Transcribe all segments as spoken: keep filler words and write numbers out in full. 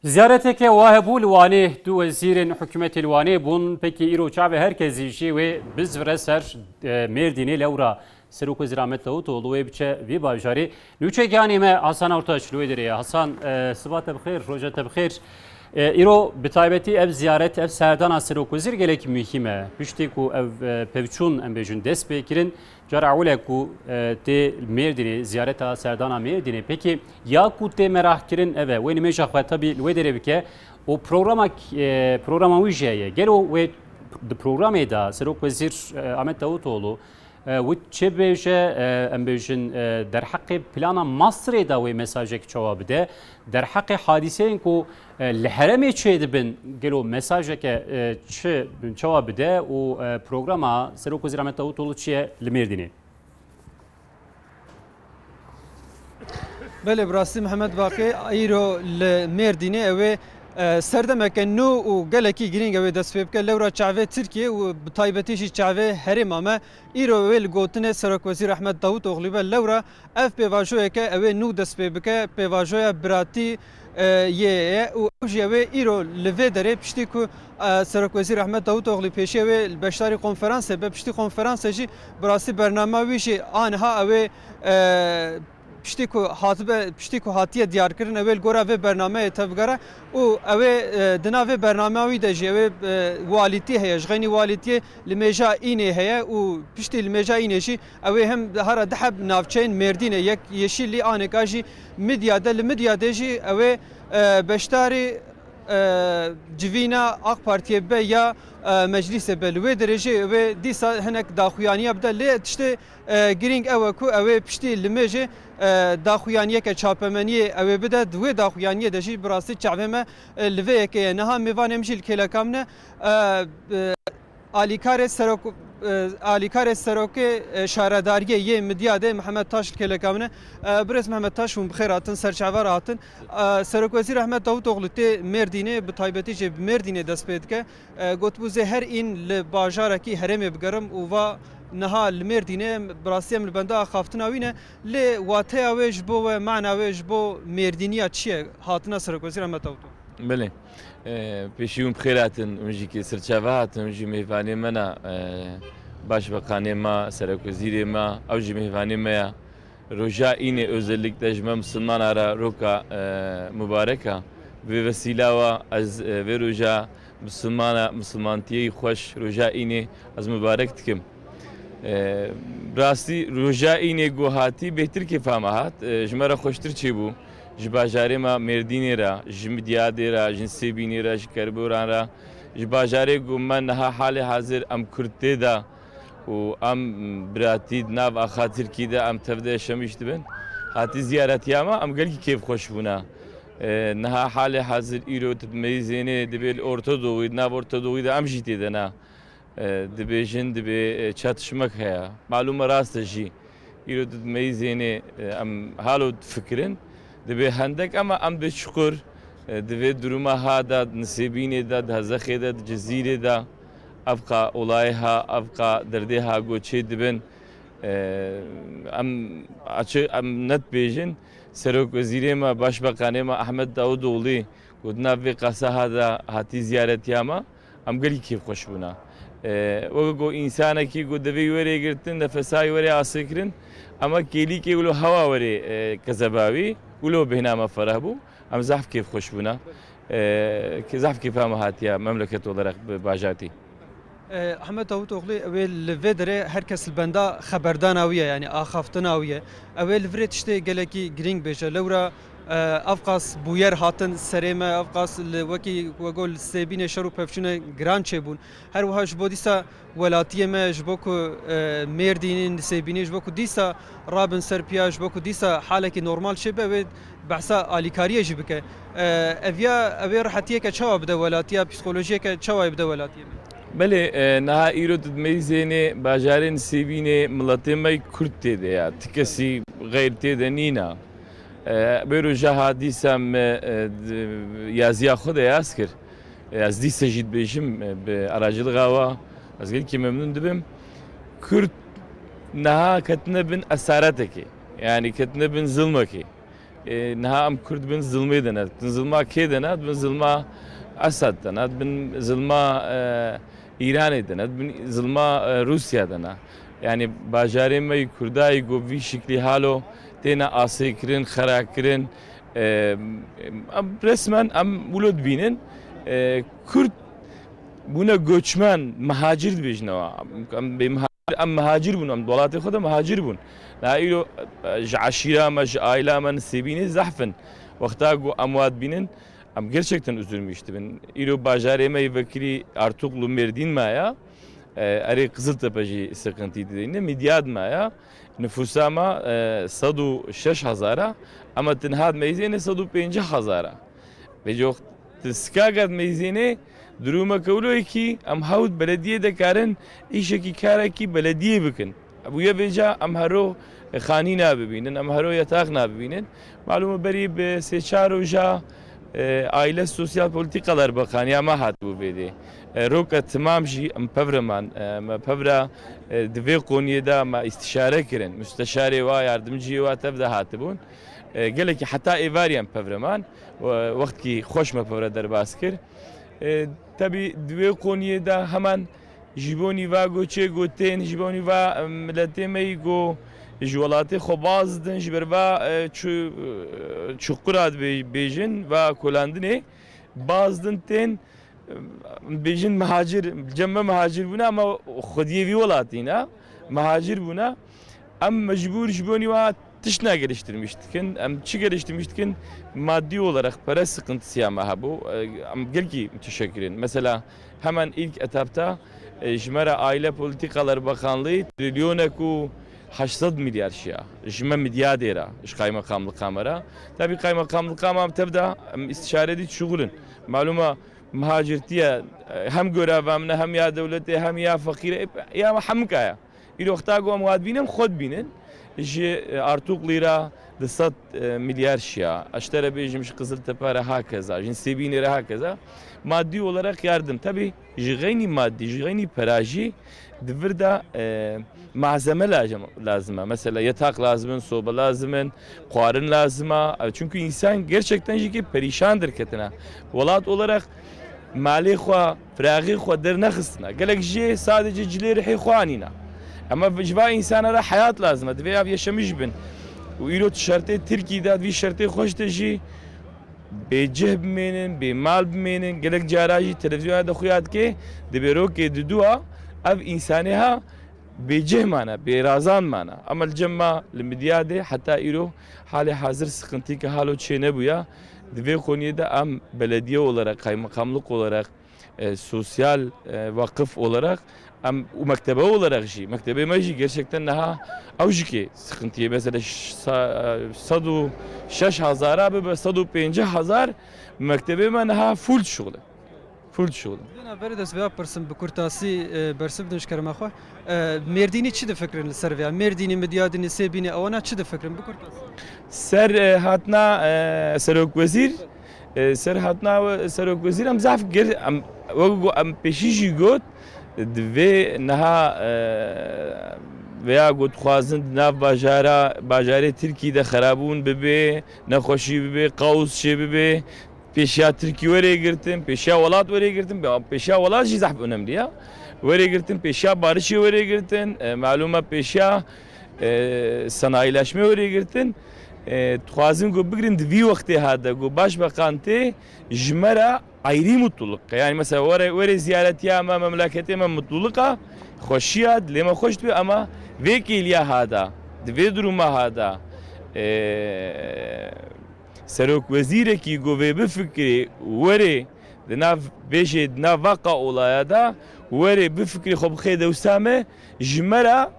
Ziyareteke wa hebû li Wanê, du wezîrên hikûmetê li Wanê bûn. Pekî îro çavê her kesî jî wê bizvire ser, e, Mêrdînê, lewra Serokwezîr Ahmet Davutoğlu wê biçe vî bajarê. Nûçegihanê me Hasan Ortaç li wê derê ye. Hasan, e, siba te bi xêr, roja te bi xêr. E, îro bi taybetî ev ziyaret, ev serdana Serokwezîr gelek muhîm e. Piştî ku ev, e, pevçûn, em bêjin, dest pê kirin, cara ewil e ku, e, tê Mêrdînê, ziyareta serdana Mêrdînê. Pekî ya ku tê meraq kirin ev e. Wê nimêja xwe tebî li wê derê bike û programa, e, programa wî jî heye. Gelo wê di programê de Serokwezîr, e, Ahmet Davutoğlu, e, wê çi bêje, e, em bêjin, e, derheqê plana Masrê de wê mesajek çawa bide? Derheqê hadîseyên ku, e, li herêmê çêdibin, gelo mesajeke, e, çi çawa bide û, e, programa Serokwezîr Ahmet Davutoğlu çi ye li Mêrdînê? Belê, bi rastî Mihemed Baqê îro li Mêrdînê ew ê, e, serdemeke nû û gelekî girîng ew ê dest pê bike. Lewra çavê Tirkiyê û bi taybetî jî çavê herêma me îro wê li gotinê Serokwezîr Ahmet Davutoğlu be. Lewra ev pêvajoyeke ew ê nû dest pê bike, pêvajoya biratî, e, yê ye û ew jî ew ê îro li vê derê piştî ku, e, Serokwezîr Ahmet Davutoğlu pêşiya wê li beşdarî konferansê be, piştî konferansê jî bi rastî bernama wî jî aniha ew ê, e, piştî ku hatibe, piştî ku hatiye diyarkirin, ew ê li gora vê bernameyê tevgere û ew ê, e, di nav vê bernama wî de jî ew ê, e, walîtî heye, ji xeynî walîtiyê li mêja Înê heye û piştî li mêja Înê jî ew ê hem hara du heb navçeyên Mêrdînê, yek Yeşîlî, anêka jî Midyadê, li Midyadê jî ew ê, e, beşdarî, e, civîna AK Partiyê be ya, e, meclîsê be. Li wê derê jî ew ê dîsa hinek daxuyaniya bide. Lê tiştê, e, girîng ew e ku ew ê piştî li mêjê, e, daxuyaniyeke çapemeniyê ew ê bide. Di wê daxuyaniyê de jî bi rastî çavê me, e, li vê yekê ye. Niha mêvanê min jî li kêleka min e. E, e, Alîkarê serok, e, alîkarê serokê, e, şaredariyê yê Midyadê Mihemed Taş li kêleka min e. E, birêz Mihemed Taş, hûn bi xêr hatin, ser çava re hatin. E, Serokwezîr Ahmet Davutoğlu tê Mêrdînê, bi taybetî jî bi Mêrdînê dest pê dike. E, gotibû zê her în li bajarekî herêmê bigerim û va niha li Mêrdînê, bi rastî em li benda axaftina wî ne. Lê wateya wê ji bo we, mana wê ji bo Mêrdîniya çi ye, hatina Serokwezîr Ahmet Davutoğlu? Belê. E, pêşî hûn bi xêr hatin, hûn jî kê sirçava hatin, hûn jî mêvanê me ne, e, başbakanê me, serokwezîrê me, ew jî mêvanê me ye. Roja Înê özellikle ji me misilmana re roka, e, mubarek e. Bi vê vesîla wa ez, e, vê roja misilmana, misilmantiyê xweş, roja Înê ez mubarek dikim. E, rastî roja Înê ku hatî bêhtir kêfa me hat. E, ji me re xweştir çêbû. Ji bajarê me Mêrdînê re, ji Midyadê re, ji Nisêbînê re, ji Kerboran re, ji bajarê ku me niha halê hazir em Kurd tê de û em biratî di nav axa Tirkî de em tev de yaşamîş dibin. Hatî ziyaretiya me, em gelkî kêfxweş bûne. E, niha halê hazir îro tu dimeyî zênê dibê li Orta Doğûyê, di nav Orta Doğûyê de em jî tê de ne. E, dibêjin, dibê, e, çatışmek heye. Malûm e, rast e jî. Îro tu dimeyî zênê, e, em halo difikirin. Dibê hendek, ama em dibê çukur, e, di vê duruma ha de, di Nisêbînê de, di Hezexê de, di Cizîrê de, evqa olayê ha, evqa derdê ha ku çê dibin. E, em açı, em net bêjin, Serokwezîrê me, Başbakanê me Ahmet Davutoğlu ku di nav vê qasa ha de hatî ziyaretiya me, em gelî kêfxweş bûne. E, weke ku însanekî ku divê were girtin, nefesa were asê kirin, ama kêlîkê wilo hewa were, e, kezeba wî, wilo bêhna me fereh bû. Em zehf kêfxweş bûne. E, ke zehf kêfa me hatiye memleket olarak bi bajartî. E, Ahmet Davutoğlu, ew ê li vê derê her kes li benda xeberdana wî ye, yanî axaftina wî ye. Ew ê li virê tiştê gelekî girîng bêje. Lewra, e, evqas bûyer hatin serê me, evqas li wekî wego li Sêbînê şer û pevçûne giran çêbûn. Her wiha ji bo dîsa welatiyê me, ji bo ku, e, Mêrdînê, Nisêbînê, ji bo ku dîsa rabin ser piya, ji bo ku dîsa halekî normal çêbe, wê behsa alîkariyê jî bike. E, ev ya, ev ê rehetiyeke çawa bide welatiya, psîkolojiyeke çawa bide welatiyê me? Belê, e, niha îro tu dimeyî zênê bajarê Nisêbînê, miletê me Kurd tê de ya. Ti kesî xeyr tê de nîna. E, bêro jaha dîsa me, e, d-, yaziya xwe de yaz kir. E, ez dîsa jî dibêjim, e, bi aracilixa wa, ez gelkî memnûn dibim. Kurd niha ketine bin esaretekê. Yanî ketine bin zilmekê. E, niha em Kurd bin zilmê de ne. Bin zilma kê de ne? Bin zilma Esed de ne. Bin zilma, e, Îranê de ne. Bin zilma, e, Rûsya de ne. Yani bajarê me yî Kurda yî ku vî şiklî halo têne asê kirin, xera kirin. E, em resmen em wilo dibînin. E, Kurd bûne göçmen, mihacir dibêjine wa. Em bê mihacir, em mihacir bûn, em di welatê xwe de mihacir bûn. Niha îro, e, ji eşîra me, ji aîla me nisêbînê zehf in. Wexta ku em wa dibînin, em gerçekten üzülmüş dibin. Îro bajarê me yê vekirî Artuklu Mêrdîn maya, e, erê Qiziltepe jî sıkıntı dideyne, Midyad maya, nüfusa me, e, sed û şeş hezar a, ama tenha dimeyzêne sed û pêncî hezar a. Vêca wextê Skaga dimeyzêne, durûmeke wilo yekî em hewt belediyê dekarin îşekî karekî belediyê bikin. Bûye vêca em hero xanî nabibînin, em hero yetaq nabibînin. Malûm e berî bi sê çar roja, e, Aile Sosyal Politikalar Bakanıya me hatibû vê dê. E, roke timam jî em pevre man, e, me pevra, e, di vê qoniyê de me îstişare kirin. Musteşarê wa, yardimciyê wa tev de hatibûn. E, gelekî heta êvarî em pevre man. We-, wextkî xweş me pevre derbas kir. E, tebî di wê qoniyê de heman ji bonî va goçê gotên, ji bonî va, e, miletê me yî go ji welatê xwe baz din, ji ber va, e, çu-, e, çuqura dibê-, bêjin, va kolandinê baz din tên, e, bêjin mihacir, cem me mihacir bûne ama xwediyê vî welatî ne, mihacir bûne. Em mecbûr ji bonî wa tişt ne geliştirmiş dikin. Em çi geliştirmiş dikin? Maddi olarak pere sıkıntısı ya me hebû. Em gelkî müteşekkirin. Mesela hemen ilk etapta, e, ji me re Aile Politikaları Bakanlığı trilyonek û heşt sed milyar şiya. Ji me Midyadê re, ji kaymakamlıka me re. Tabii kaymakamlıka me em tev de, em istişare dî şuxulin. Malûma muhacirtiye, e, hem göreva min e, hem ya dewletê, hem ya feqîre, e, ya me hemika ya. Îro wexta ku em wa dibînin, em xwe dibînin. Ji, e, Artuklî re du sed, e, milyar şiya. Ez ji te re bêjim, ji Qiziltepe re hakeza, ji Nisêbînê re hakeza. Maddi olarak yardım. Tabii ji xeynî maddi, ji xeynî pera jî di vir de, e, malzeme lazim, lazim e. Mesela yetaq lazim in, sobe lazim in, xwarin lazim e. E, çünkü insan gerçekten jî ki perîşan derketine. Welat olarak malê xwe, firaxê xwe dernexistine. Gelek jê sadece cilê rihê xwe anîne. Ama ji va însana re heyat lazim e. Divê ev yaşamış bin. Û îro di şertê Tirkî de, di vî şertê xweş de jî bêcih bimênin, bêmal bimênin. Gelek cara jî televizyona de xuya dike, dibê rokê didu a, ev însanê ha bêcih mane, bêrazan mane. Ama li cem me li Midyadê heta îro halê hazir sıkıntî ke halo çê nebûya. Di vê koniyê de em belediye olarak, kaymakamlık olarak, e, sosyal, e, vakıf olarak em û mektebe olarak jî, mektebê me jî gerçekten niha ew jî kê sıkıntiyê. Mesela ş-, sa-, sed û şeş hezara bibe sed û pêncî hezar, mektebê me niha full şuxul e. Full şuxul e. Dina berê dest vê pirsim bi kurtasî, e, bersiv din ji kerema xwe. E, Mêrdînî çi difikirin li ser vê? Mêrdînî, Midyadînî, Sêbînî, ewana çi difikirin bi kurtasî? Ser, e, hatina, e, serokwezîr, e, ser hatina we-, serokwezîr em zaf gir-, em, wek ku em pêşî jî got, divê niha, e, veya ku dixwazin di nav bajara, bajarê Tirkî de xerabûn bibe, nexweşî bibe, qawz çê bibe, pêşiya Tirkî were girtin, pêşiya welat were girtin, pêşiya welat jî zehf önemli ya. Were girtin, pêşiya barişê were girtin, e, malûma pêşiya, e, sanayileşme were girtin. E, dixwazin ku bigrin di vî wextê hade ku başbakan tê ji me re ayrî mutluluk. Yani mesela were, were ziyaretiya me, memleketê me mutluluk a, xweşiya, dilê me xweş dibe ama vê kêliya hada, di vê duruma hada, e, Serokwezîrekî ku vê bifikirê werê di nav bêjê, di nav vaqa olaya de werê bifikirê xwe bixê dewsa me, ji me re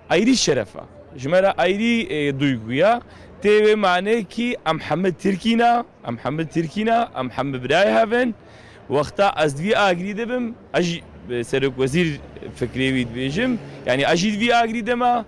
ayrî şeref e. Ji me re ayrî, e, duygu ya. Tê wê manê kî em hemî Tirkî ne, em hemî Tirkî ne, em hemî birayê hev in. Wexta ez di vî agirî de bim, ez jî, e, serokwezîr fikrê wî dibêjim. Yani ez jî di vî agirî de me,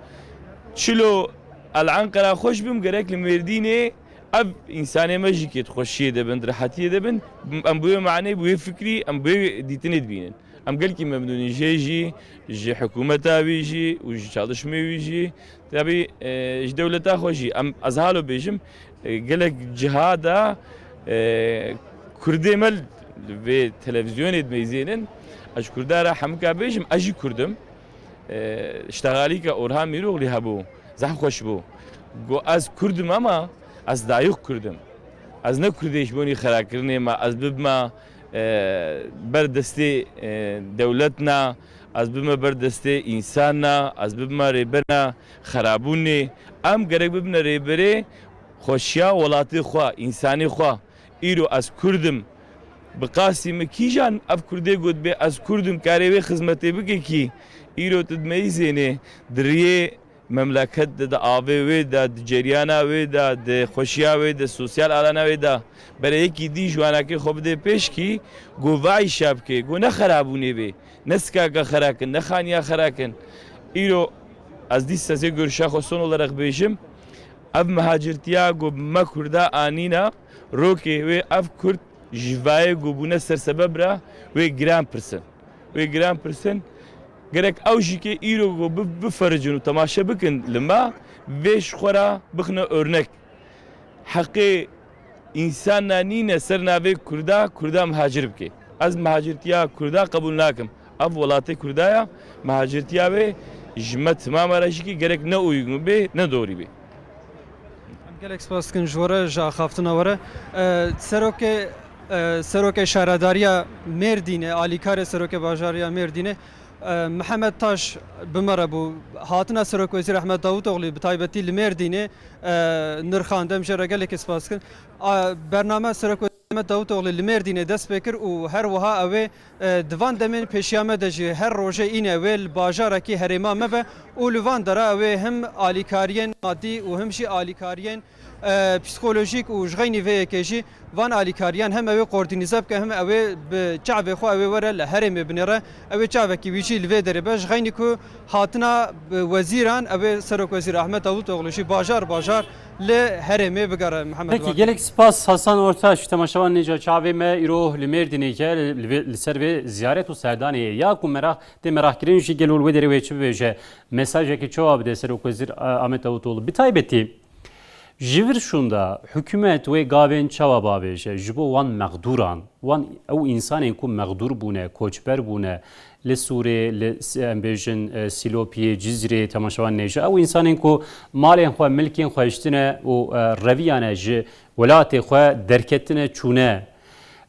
çilo el Enqera xweş bim, gerek li Mêrdînê ev însanê me jî kê di xweşiyê de bin, di rehetiyê de bin, em bi wê manê, bi wê fikrî, em bi wê dîtinê dibînin. Em gelkî memnûn in jê jî, ji hikûmeta wî jî û ji çalışmê wî jî. Tabî, e, ji dewleta xwe jî. Em, ez halo bêjim, E, gelek ciha de, e, Kurdê me li vê televîzyonê dimeyzênin. Ez ji Kurda re hemika bêjim, ez jî Kurd im. E, ştexalîka Orhan Mîroglî hebû, zehf xweş bû. Got, ez Kurd im ama ez dayik Kurd im. Ez ne Kurdê ji bonî xerakirinê me, ez bibime, e, ber destê, e, dewlet ne, ez bibime ber destê însan ne, ez bibime rêber ne, xerabûnê. Em gerek bibine rêberê xweşiya welatê xwe, însanê xwe. Îro ez Kurd im. Bi qasî min kîjan ev Kurdê gotibê ez Kurd im, karê wê xizmetê bike kî? Îro tu dimeyzênê, di riyê memleket de, di avê wê de, di ceryana wê de, di xweşiya wê de, sosyal alana wê de, berê yekî dî ji wanakê xwe bidê pêş kî, go vay şa bike, go ne xerabûnê bê, ne sikaka xerakin, ne xaniya xerakin. Îro ez dîsa zê görüşa xwe son olarak bêjim, ev mihacirtiya go me Kurda anîna, rokê wê ev Kurd ji vayê go bûne sersebeb re wê giran pirsin. Wê giran pirsin. Gerek ew jî ke îro go bi-, bifericin û temaşe bikin li me, vê ji xwe re bixine örnek. Heqê însana nîne ser navê Kurda, Kurda mihacir bike. Ez mihacirtiya Kurda qebûl nakim. Ev welatê Kurda ya, mihacirtiya wê ji me timama re jî kî gerek ne uygun bê, ne dorî bê. Em gelek spas dikin ji we re, ji axaftina we re. E, serokê, e, serokê şaredariya Mêrdînê, alîkarê serokê bajariya Mêrdînê, e, Mihemed Taş bi me re bû. Hatina Serokwezîr Ehmed Davutoğlu bi taybetî li Mêrdînê, e, nirxand. Em jê re gelekî spas dikin. A, bername Serokwezîr Ehmed Davutoğlu li Mêrdînê dest pê kir û her wiha ew ê, e, di van demên pêşiya me de jî her rojê înê wê li bajarekî herêma me be û li van dera ew ê him alîkariyên madî û him jî alîkariyên, e, psîkolojîk û ji xeynî vê yekê jî van alîkariyan hem ew ê koordînîze bike, hem ew ê bi çavê xwe ew ê were li herêmê binêre. Ew ê çavekî wî jî li vê derê be. Ji xeynî ku hatina, e, wezîran, ew ê Serokwezîr Ahmet Davutoğlu jî bajar bajar li herêmê bigere. Mihemed Peki, Vakîf. Gelek spas Hasan Ortaç, temaşevan nêca çavê me îro li Mêrdînê ye, li vê, li ser vê ziyaret û serdanê ye. Ya ku meraq, tê meraq kirin jî gelo li wê derê wê çi bibêje? Mesajekî çawa bide Serokwezîr, e, Ahmet Davutoğlu? Bi taybetî ji vir şûnda hikûmet wê gavên çawa bavêje ji bo wan mexdûran, wan ew însanên ku mexdûr bûne, koçber bûne, li Sûrê, li S-, em bêjin, e, Sîlopiyê, Cizrê, temaşevan nêja, ew însanên ku malên xwe, milkên xwe hiştine û, e, reviyane ji welatê xwe derketine çûne.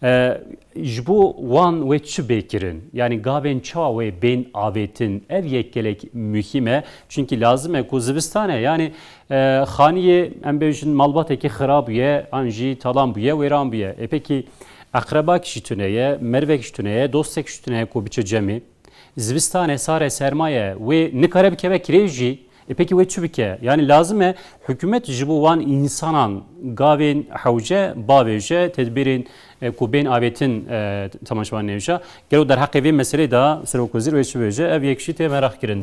E, ji bo wan wê çi bê kirin? Yanî gavên çawa wê bên avêtin? Ev yek gelek muhîm e. Çunkî lazim e ku zivistan e. Yanî, e, xaniyê, em bêjin, malbatekî xira bûye, an jî talan bûye, wêran bûye. E, pekî eqrebak jî tune ye, mervek jî tune ye, dostek jî tune ye ku biçe cemê. Zivistan e, sar e, serma ye, wê nikare bikeve kirê jî. E, pekî wê çi bike? Yanî lazim e hikûmet ji bo wan însanan gavên hewce bavêje, tedbîrên, e, ku bên avêtin, e, temaşevan nêja. Gelo derheqê vê meselê de Serokwezîr wê çi bêje? Ev yek jî tê meraq kirin.